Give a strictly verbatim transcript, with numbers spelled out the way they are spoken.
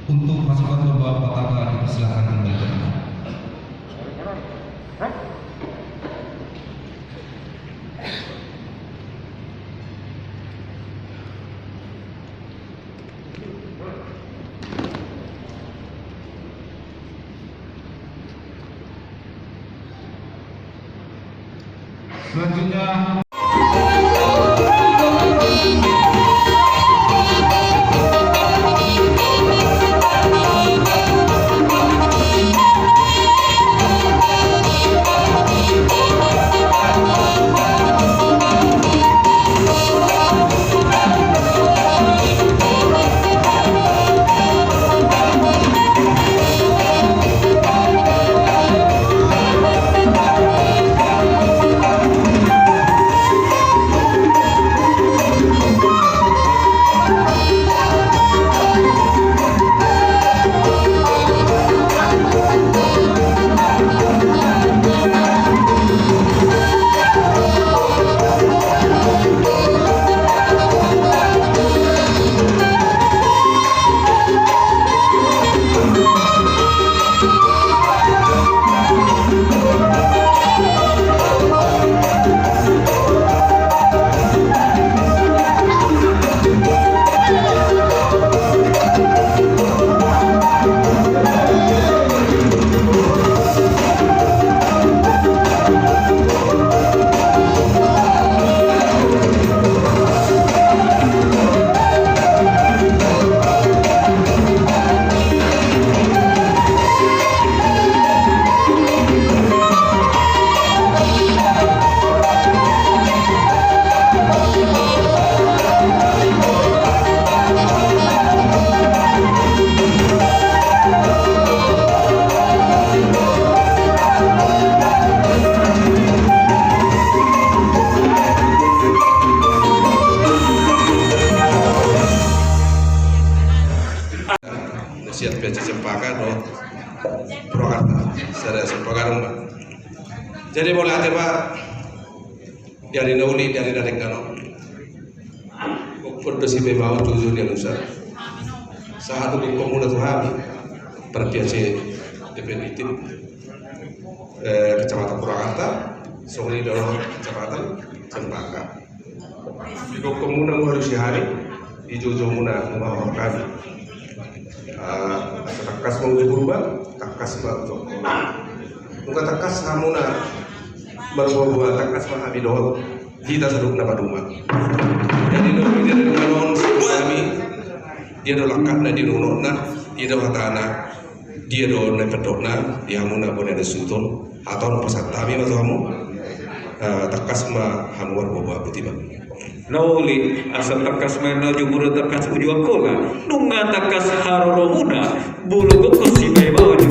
Untuk pasukan Toba Pataka dipersilakan kembali ke tempat. Selanjutnya, Purwakarta, sada Purwakarta. Jadi mauliate ma di ari na uli, di ari na denggan on. Gokhon do sipaimaon tu jolo ni alusan. Sahat do gokhonmuna tu hami, Parkiase definitif, eh, Kecamatan Purwakarta, songon i do Kecamatan Cempaka. Di gokhonmuna muha do si hami, di joujou muna muha hami. Ah, asa tangkas ma uju Purba, tangkas ma uju. Nunga tangkas hamuna marboaboa, tangkas ma hami dohot hita saluhutna maduma. Jadi dohot dia dohot hami, dia do langkatna, dia do unokna, dia do hatana, dia do na pendokna di hamuna bona do suton. Atau na pasahat hami ma tu hamu, eh, tangkas ma hamu marboaboa, botima. Na uli, asa tangkas ma na uju Purba, tangkas uju Angkola. Nunga tangkas haroromuna, molo gokhon sipaimaon